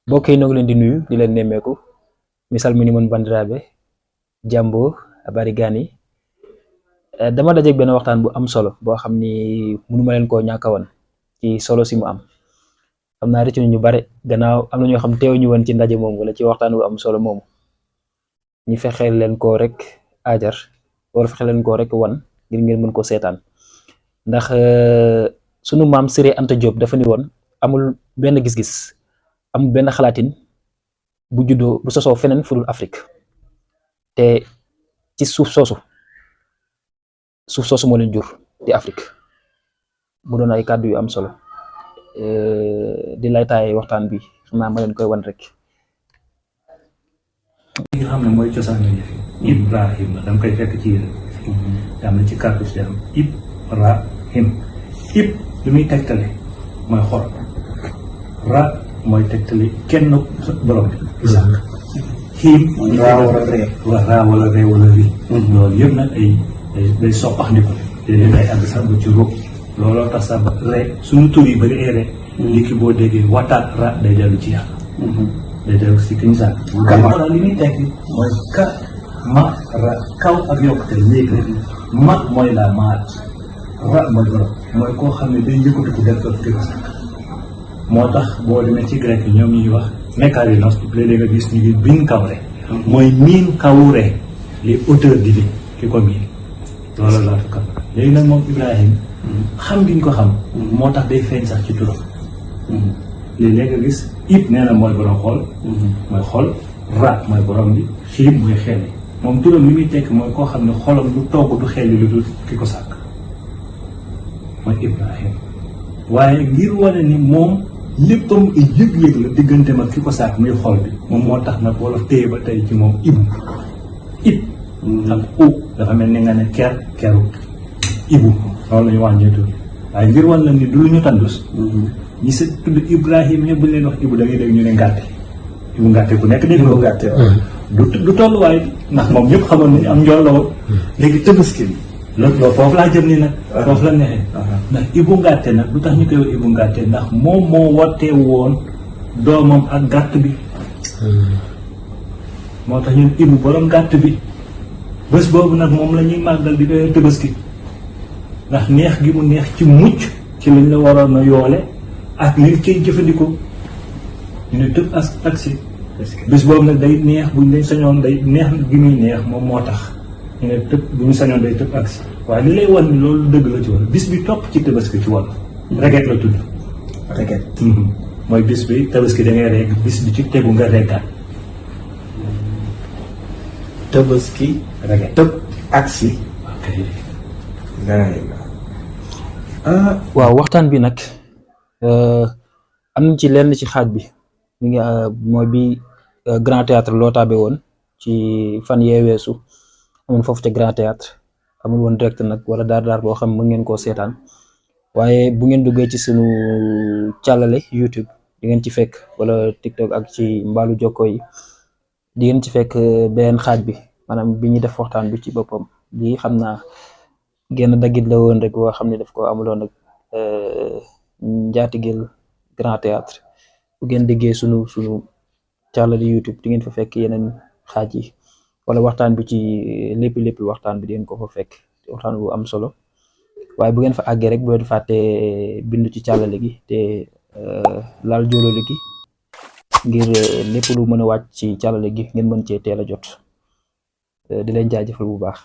mbokk yi ñoo ngi leen di nuyu di leen nemmeeku mi salmini mon bandiraɓe jambo abari gani dama dajeeg benn waxtaan bu am solo boo xam ni mënuma leen koo ñàkk a wan ci solo si mu am xam naa rëccu ñu bare gannaaw am na ñoo xam teew ñu woon ci ndaje moom wala ci waxtaan bu am solo moomu ñu fexe leen koo rek aajar wala fexe leen koo rek wan ngir ngeen mën ko seetaan ndax sunu maam Siré Anta Diop dafa ni woon amul benn gis-gis amul benn xalaatin bu juddoo bu sosoo feneen fudul Afrique te ci suuf soosu moo leen jur di Afrique mu doon ay kàddu yu am solo di lay taay waxtaan bi xam naa ma leen koy wan rek. li nga xam ne mooy cosaan la yëf yi Ibrahima da nga koy fekk ci yéen am na ci kàddu si am Ibrahim ib li muy tegtale mooy xol ra mooy tegtale kenn borom bi Isaac xiim raa wala ree wala ri loolu yëpp nag ay day soppax ndi ko léeg-léeg day àgg sax ba ci róog looloo tax sax ba ree suñu tur yi bari ay ree li ki boo déggee wataat ra day dellu ci yàlla day dellu si kiñ saak kamara li muy tekki mooy ka ma ra kaw ak yokkute léegi ma mooy la maat ra mooy borom mooy koo xam ne day yëkkati ko def ak kiñ saak moo tax boo demee ci grec yi ñoom ñuy wax mékarinos léeg-léeg nga gis ñu ngi bin kawre mooy miin kawure les auteurs divins ki ko miin loolu laa fa kamara léegi nag moom Ibrahima xam gi ñu ko xam moo tax day feeñ sax ci turam léeg-léeg nga gis ib nee na mooy borom xool mooy xool ra mooy borom bi xiib mooy xel yi moom turam li muy tekk mooy koo xam ne xolam du togg du xel lu dul ki ko sàkk mooy Ibrahima waaye ngir wane ni moom léppam ay yëg-yëg la diggante ma ki ko sàkk muy xol bi moom moo tax nag wolof téye ba tey ci moom ib ak u dafa mel ni nga ne keru ibu loolu la ñu wax ñuy tudd waaye ngir wan la ni du lu ñu tandus ñi sa tudd Ibrahima ñëpp bu leen wax ibu da ngay dégg ñu ne ngàtte ibu ngàtte ku nekk dégg ko ngàtte du tolluwaay ndax moom ñëpp xamoon nañu am njool la woon léegi tëbaski bi loolu foofu laa jëm nii nag foofu la neexee ndax ibu ngàtte nag lu tax ñu koy wax ibu ngàtte ndax moom moo wootee woon doomam ak gàtt bi moo tax ñun ibu borom gàtt bi bés boobu nag moom la ñuy màggal di koy tëbaski ndax neex gi mu neex ci mucc ci lañ la waroon a yoole ak liñ koy jëfandikoo ñu ne tëb agsi bés boobu nag day neex buñ dañ sañoon day neex gi muy neex moom moo tax ñu ne tëb bu ñu sañoon day tëb agsi waaye li lay wan ni loolu dëgg la ci woon bis bi topp ci tabaski ci wàll reget la tudd reget mooy bis bi tabaski da ngay reg bis bi ci tegu nga reggaat tabaski reget tëb agsi waaw waxtaan bi nag am na ci lenn ci xaaj bi mi ngi mooy bi Grand Théâtre loo taabe woon ci fan yee weesu amoon foofu te Grand Théâtre amul woon direct nag wala daar boo xam mën ngeen koo seetaan waaye bu ngeen duggee ci sunu càllale YouTube di ngeen ci fekk wala TikTok ak ci mbaalu jokko yi di ngeen ci fekk beneen xaaj bi maanaam bi ñuy def waxtaan bi ci boppam lii xam naa genn daggit la woon rek boo xam ne daf ko amuloon nag njaatigeel Grand Théâtre bu ngeen déggee sunu càllale YouTube di ngeen fa fekk yeneen xaaj yi wala waxtaan bi ci lépp waxtaan bi di ngeen ko fa fekk waxtaan bu am solo waaye bu ngeen fa àggee rek bu leen fàtte bindu ci càllale gi te laal jóolóoli gi ngir lépp lu mën a wàcc ci càllale gi ngeen mën cee teel a jot di leen jaajëfal bu baax.